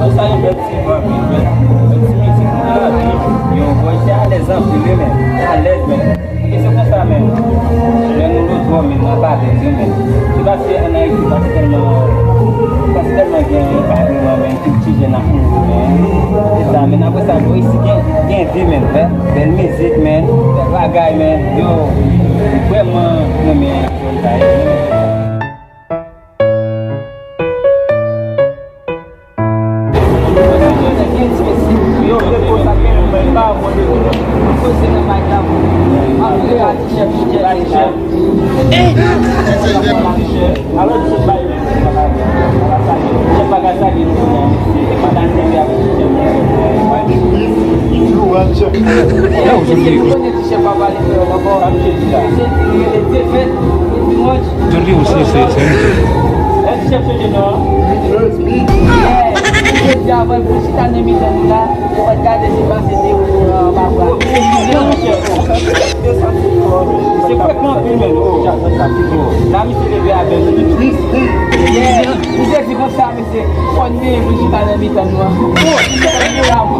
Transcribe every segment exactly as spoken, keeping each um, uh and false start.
Sa yon bèl ti van, bèl, bèl ti mizik, bèl anpil. Yo, bòy, se alèz anpil, wi, men. Alèz, men. E se konsa, men. Lè nou lòt bò, men, mwen pa alèz, wi, men. Se paske ann Ayiti, pa tèlman, pa tèlman gen anpil, men. Tout ti jèn ap mouri, men. Se sa, men. Apre sa, nou isi gen, gen vi, men. Bèl, bèl mizik, men. Bèl bagay, men. Yo, vrèman, renmen zòn sa yo. Chèf pa pale kreyòl ankò. Misye di li rele Defèt, Defèt Mòch. Jan li ye, se, se, se misye. Èske chèf chanje non an? Jodi a, avan l pou chita nan mitan nou la, ou pa t gade si pase de ou anba bra. Misye frekan anpil, men. La, misye leve avè nou. Yeah. Misye di konsa, Se fò n mete pou chita nan mitan nou an. Oh, ti chèf,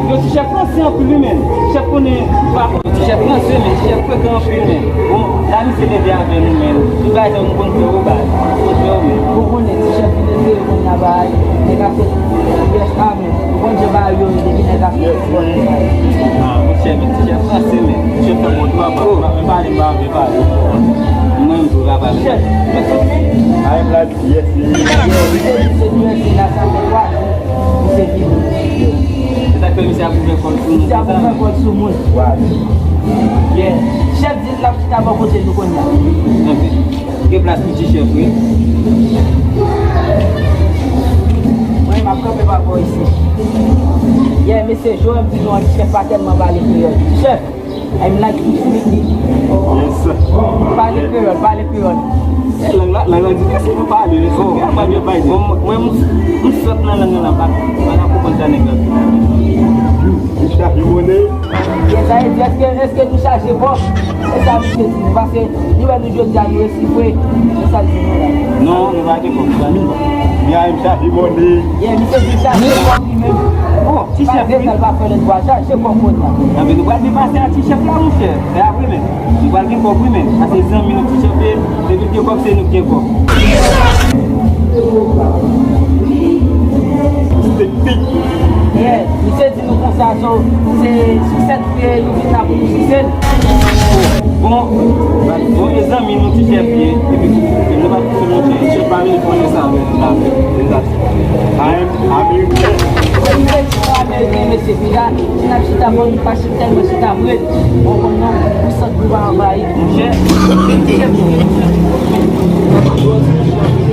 yo, ti chèf franse anpil, wi, men. Ti chèf konnen pa ti chèf franse, men ti chèf frekan anpil, men. Bon, la misye leve avè nou, men. Tout bagay sa nou konn fè, wi, baz. Konn fè, wi, men. Ou konnen, ti chèf ki leve, yo konn la bay. Nèg ap fè yes, amen. Ou konn jan bagay yo ye, depi nèg ap fè yes, yes. Ah, monchè, men ti chèf franse, men. Ti chèf fè bon travay, pa, pa, pa, pa, pa, pa. Mwen, m tou travay. Chèf, mwen sou. Yes, yes. Misye di, misye di, misye la, sa fè twa jou, misye vini. Se sa k fè misye ap ouvè kò l sou moun, misye ap ouvè kò l sou moun. Yeah. Chèf di l l ap chita bò kote nou kounye a. Anfen, gen plas pou ti chèf, wi. Mwen, m ap kanpe pa bò isi. Yeah, mesye, jodi a m di nou an, ti chèf pa tèlman pale kreyòl. Ti chèf, I'm like to speak it. Yes. Pale kreyòl, pale kreyòl. Eh, lang la, lang la difisil pou pale, men se kreyòl mwen byen bay. Bon, mwen, mwen, m sot nan lang lan, pa, pa nan konprann sa nèg la di. Misye ap limone. Yes, sa e di, èske, èske nou chaje kòb? Se sa misye di nou, paske li wè nou jodi a, nou resi vre. Se sa l di nou la. Non, nou pa gen kòb, nou pa gen kòb. Li a, misye ap limone. Yeah, misye di sa, se kòb li menm. Oh, ti chèf, wi. Malgre sa, l pa fè lòt bwa, chaje kòb kounye a. Anben, nou pral depase a ti chèf la, monchè. Se apre menm. Nou pral gen kòb, wi, menm. Sa se zanmi nou, ti chèf, e depi l gen kòb, se nou k gen kòb. Misye di nou konsa, so, se sou sèt fevriye, nou vin la pou nou sise l. Bon, bon, e zanmi nou, ti chèf, ye. Epi, nou pa ti chèf, monchè. Ti chèf pa vin konnen sa, men, la, men. Ameriken. Ameriken, mesye, pi la, si n ap chita, fò nou pa chita, tèlman chita vre. Bon, konn non, pou sant nou pa anvayi. Monchè,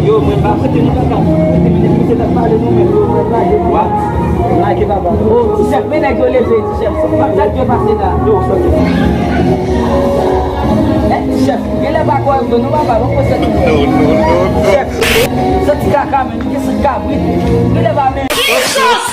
yo, mwen pa prete nou kaka. Prete nou, prete nou, pale nou, men yo, mwen pa, yo, pa. Lage, papa. Oh, ti chèf, men nèg yo leve, ti chèf. Sa k pase la? Yo, sa k pase? Eh, ti chèf, gen lè pa kwè yo, non, papa, bon, konsèy. Non, non, non, non. Chèf, santi kaka, men. Kisa kabrit? Li leve a men. Jesus!